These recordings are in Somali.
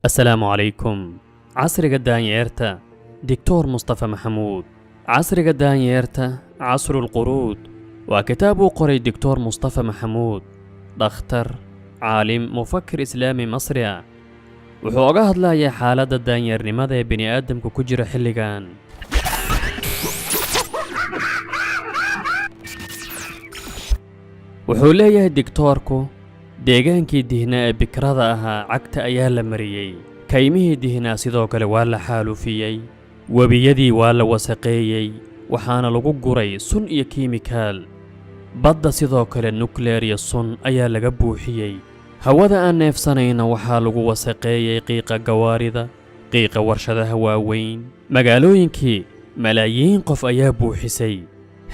Asalaamu calaykum. Casriga daanyeerta, Doctor Mustafa Maxamuud. Casriga daanyeerta, Casrulquruud, waa kitaab uu qoray Doctor Mustafa Maxamuud, dhakhtar, caalim, mufakir islaami Masri ah. Wuxuu oga hadlayaa xaaladda daanyeernimada ee bini'aadamku ku jira xilligan. Wuxuu leeyahay digtoorku, deegaankii dihnaa ee bikrada ahaa cagta ayaa la mariyey, kaymihii dihnaa sidoo kale waa la xaalufiyey, webiyadii waa la wasaqeeyey, waxaana lagu guray sun iyo kiimikaal. Badda sidoo kale nukleer iyo sun ayaa laga buuxiyey. Hawada aan neefsanayna waxaa lagu wasaqeeyey qiiqa gawaarida, qiiqa warshadaha waaweyn. Magaalooyinkii malaayiin qof ayaa buuxisay,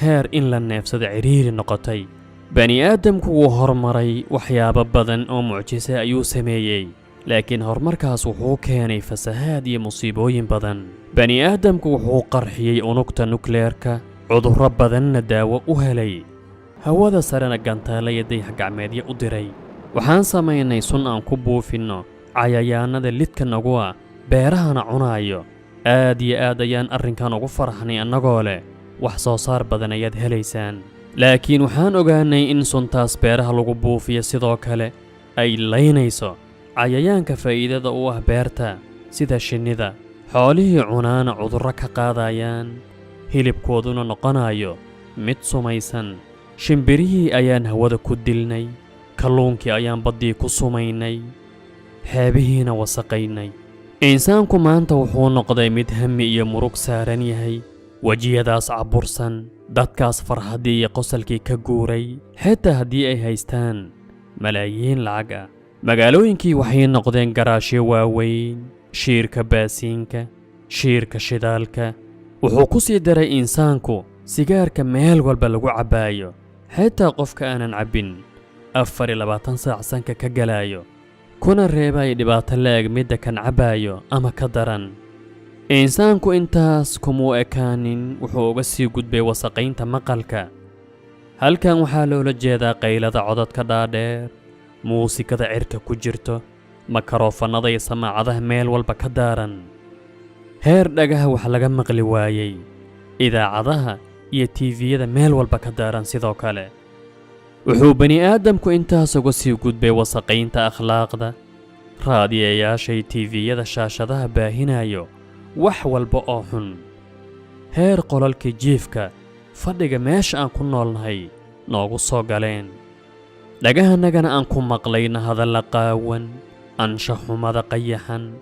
heer in la neefsado cidhiiri noqotay. Bani aadamku wuu horumaray, waxyaabo badan oo mucjise ayuu sameeyey, laakiin horumarkaas wuxuu keenay fasahaad iyo musiibooyin badan. Bani aadamku wuxuu qarxiyey unugta nukleerka, cudurro badanna daawo u helay, hawada sarena gantaalla iyo dayax gacmeedyo u diray. Waxaan samaynay sun aan ku buufinno cayayaanada lidka nagu ah, beerahana cunaayo. Aad iyo aad ayaan arrinkan ugu farxnay, annagoo leh wax soo saar badan ayaad helaysaan. Laakiin waxaan ogaanay in suntaas beeraha lagu buufiyo sidoo kale ay laynayso cayayaanka faa'iidada u ah beerta, sida shinnida. Xoolihii cunaana cudurro ka qaadayaan, hilibkooduna noqonayo mid sumaysan. Shimbirihii ayaan hawada ku dilnay, kalluunkii ayaan baddii ku sumaynay, xeebihiina wasaqaynay. Insaanku maanta wuxuu noqday mid hami iyo murug saaran yahay, wejiyadaas cabursan, dadkaas farxaddii iyo qosalkii ka guuray, xitaa haddii ay haystaan malaayiin lacag ah. Magaalooyinkii waxay noqdeen garaashyo waaweyn, shiirka baasiinka, shiirka shidaalka. Wuxuu ku sii daray insaanku sigaarka meel walba lagu cabbaayo, xitaa qofka aanan cabbin 24 saac sanka ka galaayo, kuna reebay dhibaato la-eg midda kan cabbaayo ama ka daran. Insaanku intaas kumuu ekaanin, wuxuu uga sii gudbay wasaqaynta maqalka. Halkan waxaa loola jeedaa qaylada codadka dhaadheer, muusikada cirka ku jirto, makaroofannada iyo samaacadaha meel walba ka daaran, heer dhagaha wax laga maqli waayey, idaacadaha iyo TV-yada meel walba ka daaran. Sidoo kale wuxuu bani aadamku intaas uga sii gudbay wasaqaynta akhlaaqda, raadiyayaashay TV-yada shaashadaha baahinayo wax walba oo xun, heer qolalka jiifka, fadhiga, meesha aan ku noolnahay noogu soo galeen, dhagahanagana aan ku maqlayna hadalla qaawan, anshaxumada qayaxan,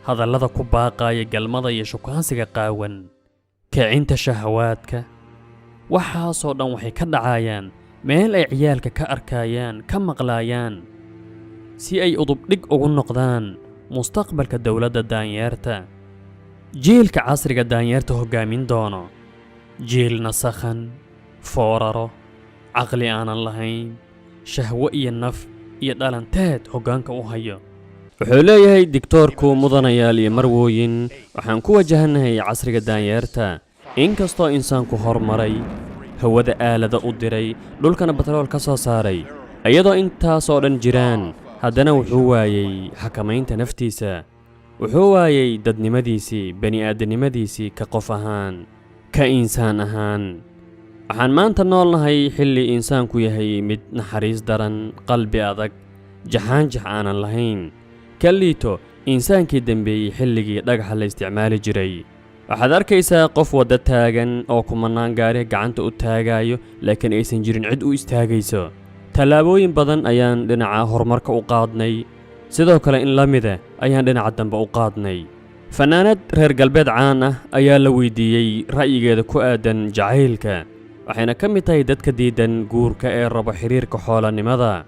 hadallada ku baaqaya galmada iyo shukaansiga qaawan, kicinta shahawaadka. Waxaasoo dhan waxay ka dhacayaan meel ay ciyaalka ka arkayaan, ka maqlaayaan, si ay udubdhig ugu noqdaan mustaqbalka dowladda daanyeerta, jiilka casriga daanyeerta hoggaamin doono. Jiil nasakhan, fooraro, caqli aanan lahayn, shahwo iyo naf iyo dhalanteed hoggaanka u hayo. Wuxuu leeyahay digtoorku, mudanayaal iyo marwooyin, waxaan ku wajahannahay casriga daanyeerta. Inkastoo insaanku hormaray, hawada aalada u diray, dhulkana batrool ka soo saaray, iyadoo intaasoo dhan jiraan, haddana wuxuu waayey xakamaynta naftiisa, wuxuu waayey dadnimadiisii, bani-aadamnimadiisii, ka qof ahaan, ka insaan ahaan. Waxaan maanta noolnahay xilli insaanku yahay mid naxariis daran, qalbi adag, jaxaanjax aanan lahayn, ka liito insaankii dembeeyey xilligii dhagaxa la isticmaali jiray. Waxaad arkaysaa qof waddo taagan oo kumanaan gaari gacanta u taagayo, laakiin aysan jirin cid u istaagayso. Tallaabooyin badan ayaan dhinaca horumarka u qaadnay, sidoo kale in la mida ayaan dhinaca dambe u qaadnay. Fannaanad reer galbeed caan ah ayaa la weydiiyey ra'yigeeda ku aadan jacaylka, waxayna ka mid tahay dadka diidan guurka ee rabo xidhiirka xoolanimada.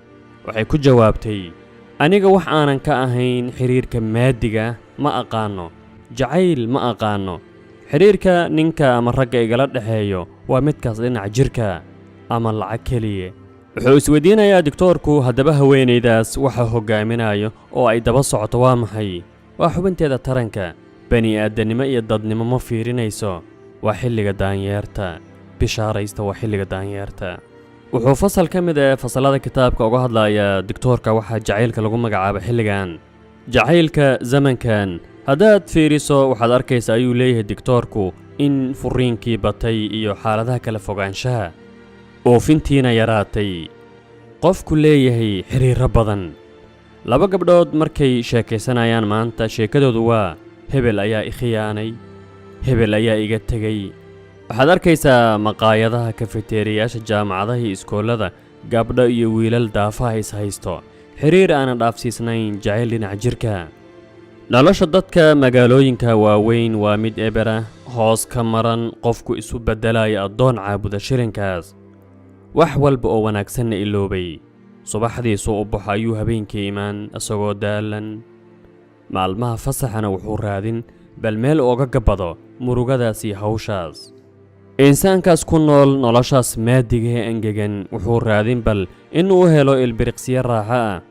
Waxay ku jawaabtay: "Aniga wax aanan ka ahayn xidhiirka maadiga ma aqaano, jacayl ma aqaano. Xidhiirka ninka ama ragga igala dhexeeyo waa midkaas dhinaca jirka ama lacag keliya." Wuxuu isweydiinayaa digtoorku, haddaba haweenaydaas waxa hoggaaminayo oo ay daba socoto waa maxay? Waa xubinteeda taranka. Bani aadannimo iyo dadnimo ma fiirinayso. Waa xilliga daanyeerta, bishaaraysta, waa xilliga daanyeerta. Wuxuu fasal ka mid ee fasallada kitaabka uga hadlayaa digtoorka waxaa jacaylka lagu magacaabo xilligan. Jacaylka zamankan haddaad fiiriso, waxaad arkaysa, ayuu leeyahay digtoorku, in furiinkii batay iyo xaaladaha kala fogaanshaha, oofintiina yaraatay, qofku leeyahay xiriirro badan. Laba gabdhood markay sheekaysanayaan maanta, sheekadoodu waa hebel ayaa i khiyaanay, hebel ayaa iga tegey. Waxaad arkaysaa maqaayadaha, kafeteeriyaasha, jaamacadaha iyo iskoollada gabdho iyo wiilal daafaha is haysto, xiriir aanan dhaafsiisnayn jacayl dhinaca jirka. Nolosha dadka magaalooyinka waaweyn waa mid ebera, hoos ka maran, qofku isu beddelaya addoon caabuda shilinkaas, wax walba oo wanaagsanna iloobay. Subaxdiisuu u baxo ayuu habeenkii imaan isagoo daalan. Maalmaha fasaxana wuxuu raadin bal meel ooga gabbado murugadaas iyo hawshaas. Insaankaas ku nool noloshaas maadiga ee engegan wuxuu raadin bal inuu helo ilbiriqsiyo raaxo ah.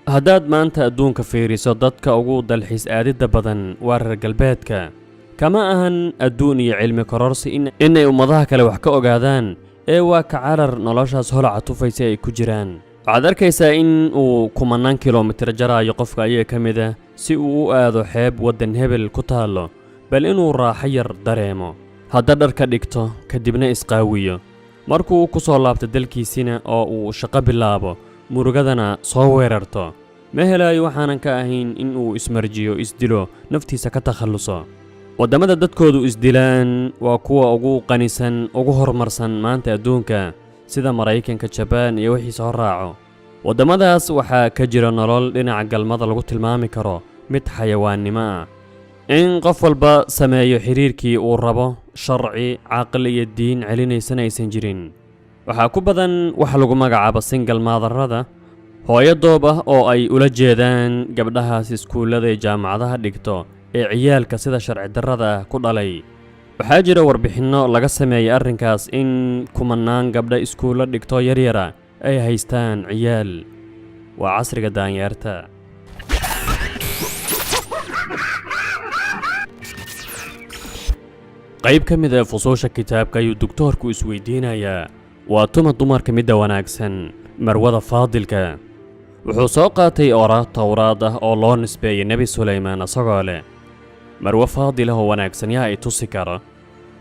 Haddaad maanta adduunka fiiriso, dadka ugu dalxiis aadidda badan waa reer galbeedka. Kama ahan adduun iyo cilmi kororsi inay ummadaha kale wax ka ogaadaan, ee waa ka carar noloshaas holaca tufaysa ay ku jiraan. Waxaad arkaysaa in uu kumannaan kilomitir jaraayo qofka ayaga ka mid ah si uu u aado xeeb waddan hebel ku taallo, bal inuu raaxo yar dareemo, hadda dharka dhigto, kadibna isqaawiyo. Markuu ku soo laabto dalkiisina oo uu shaqo bilaabo, murugadana soo weerarto, ma helaayo waxaanan ka ahayn in uu ismarjiyo, isdilo, naftiisa ka takhalluso. Waddamada dadkoodu isdilaan waa kuwa ugu qanisan, ugu horumarsan maanta adduunka, sida Maraykanka, Jabaan iyo wixii soo raaco. Waddamadaas waxaa ka jira nolol dhinaca galmada lagu tilmaami karo mid xayawaannimo ah, in qof walba sameeyo xiriirkii uu rabo, sharci, caqli iyo diin celinaysana aysan jirin. Waxaa ku badan waxa lagu magacaabo single mother-ada, hooyo doob ah, oo ay ula jeedaan gabdhahaas iskuullada ee jaamacadaha dhigto ee ciyaalka sida sharci darrada ah ku dhalay. Waxaa jira warbixinno laga sameeyey arrinkaas in kumanaan gabdha iskuullo dhigto yaryara ay haystaan ciyaal. Waa casriga daanyeerta. Qayb ka mid ah fusuusha kitaabka ayuu doktoorku isweydiinayaa: waa tuma dumarka midda wanaagsan, marwada faadilka? Wuxuu soo qaatay oraah Towraad ah oo loo nisbeeyey Nebi Sulaymaan, isagoo leh: "Marwo faadilah oo wanaagsan yaa i tusi kara?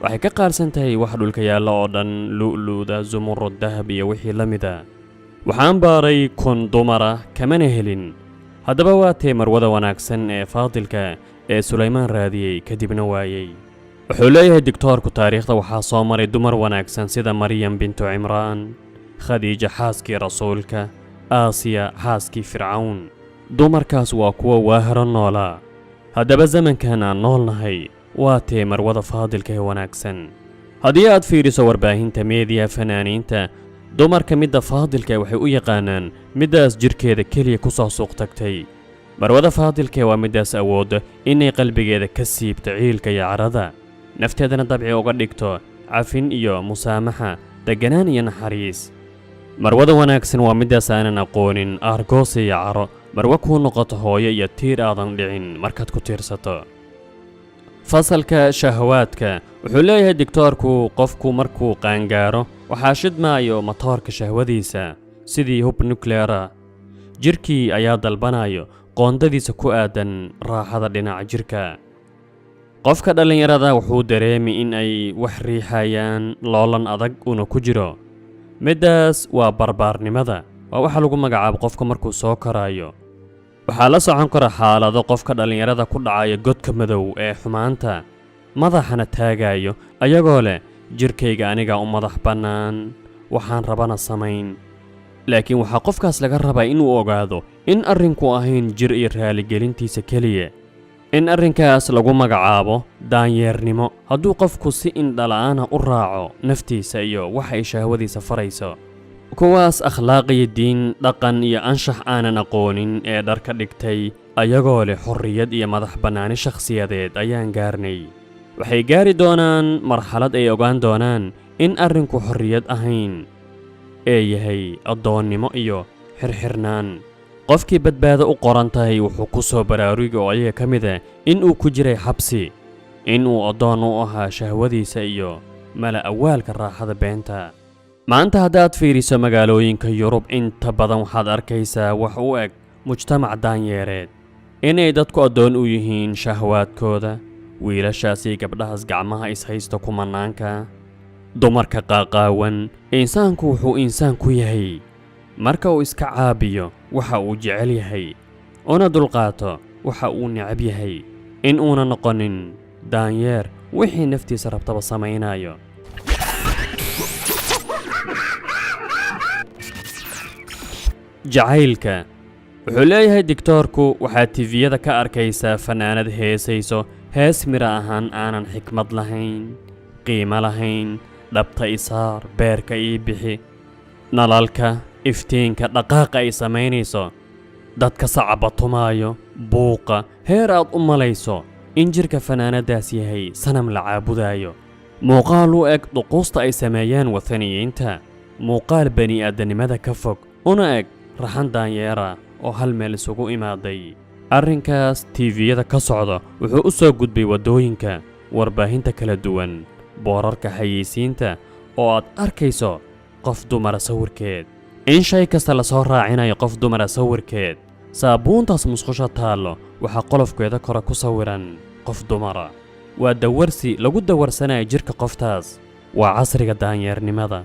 Waxay ka qaarsan tahay wax dhulka yaalla oo dhan, lu'lu'da, zumurud, dahab iyo wixii la mida. Waxaan baaray 1000 dumar ah, kamana helin. Haddaba waa tee marwada wanaagsan ee faadilka ee Sulaymaan raadiyey kadibna waayey?" Wuxuu leeyahay digtoorku: taariikhda waxaa soo maray dumar wanaagsan sida Maryam bintu Cimraan, Khadiija xaaskii rasuulka, Aasiya xaaskii Fircawn. Dumarkaas waa kuwa waaharo noolaa. Haddaba zamankan aan noolnahay waa tee marwada faadilka ee wanaagsan? Haddii aad fiiriso warbaahinta, meediya, fanaaniinta, dumarka midda faadilka waxay u yaqaanaan middaas jidhkeeda keliya ku soo suuq tagtay. Marwada faadilka waa middaas awoodda inay qalbigeeda ka siibto ciilka iyo carada, nafteedana dabci uga dhigto cafin iyo musaamaxa, degganaan iyo naxariis. Marwada wanaagsan waa middaas aanan aqoonin aargoosa iyo caro, marwo kuu noqoto hooyo iyo tiir aadan dhicin markaad ku tiirsato. Fasalka shahawaadka, wuxuu leeyahay digtoorku: qofku markuu qaangaaro waxaa shidmaayo matoorka shahwadiisa sidii hub nukleera. Jirkii ayaa dalbanayo qoondadiisa ku aadan raaxada dhinaca jirka. Qofka dhallinyarada wuxuu dareemi in ay wax riixayaan, loolan adag uuna ku jiro. Middaas waa barbaarnimada, waa waxa lagu magacaabo qofka markuu soo korayo. Waxaa la socon kara xaalado qofka dhallinyarada ku dhacaya godka madow ee xumaanta, madaxana taagayo, ayagoo leh: "Jirkayga anigaa u madax bannaan, waxaan rabana samayn." Laakiin waxaa qofkaas laga rabaa inuu ogaado in arrinku ahayn jir iyo raaligelintiisa keliya, in arrinkaas lagu magacaabo daanyeernimo hadduu qofku si indhala'aana u raaco naftiisa iyo waxa ay shahwadiisa farayso. Kuwaas akhlaaq iyo diin, dhaqan iyo anshax aanan aqoonin ee dharka dhigtay ayagoo leh xorriyad iyo madax bannaani shakhsiyadeed ayaan gaarnay, waxay gaari doonaan marxalad ay ogaan doonaan in arrinku xorriyad ahayn ee yahay addoonnimo iyo xirxirnaan. Qofkii badbaado u qoran tahay wuxuu ku soo baraarugi oo ayaga ka mid ah in uu ku jiray xabsi, in uu addoon u ahaa shahwadiisa iyo mala awaalka raaxada beenta. Maanta haddaad fiiriso magaalooyinka Yurub, inta badan waxaad arkaysaa wax u eg mujtamac daanyeereed. Inay dadku addoon u yihiin shahwaadkooda, wiilashaasi, gabdhahaas gacmaha ishaysta, kumanaanka dumarka qaaqaawan. Insaanku wuxuu insaan ku yahay marka uu iska caabiyo waxa uu jecel yahay, una dulqaato waxa uu necab yahay, in uuna noqonin daanyeer wixii naftiisa rabtaba samaynayo. Jacaylka, wuxuu leeyahay digtoorku, waxaad TV-yada ka arkaysaa fannaanad heesayso hees mira ahaan aanan xikmad lahayn, qiimo lahayn, dhabta isaar, beerka ii bixi, nalalka, iftiinka, dhaqaaqa ay samaynayso, dadka sacabatumaayo, buuqa, heer aad u malayso in jirka fanaanaddaas yahay sanam la caabudaayo. Muuqaal u eg duquusta ay sameeyeen wathaniyiinta, muuqaal bani'aadanimada ka fog, una eg raxan daanyeera oo hal meel isugu imaaday. Arrinkaas TV-yada ka socda wuxuu u soo gudbay waddooyinka, warbaahinta kala duwan, boorarka xayeysiinta oo aad arkayso qof dumara sawirkeed, in shay kasta lasoo raacinayo qof dumara sawirkeed. Saabuuntaas musqusho taallo waxaa qolofkeeda kore ku sawiran qof dumara. Waa dawarsi lagu dawarsanayo jirka qoftaas. Waa casriga daanyeernimada.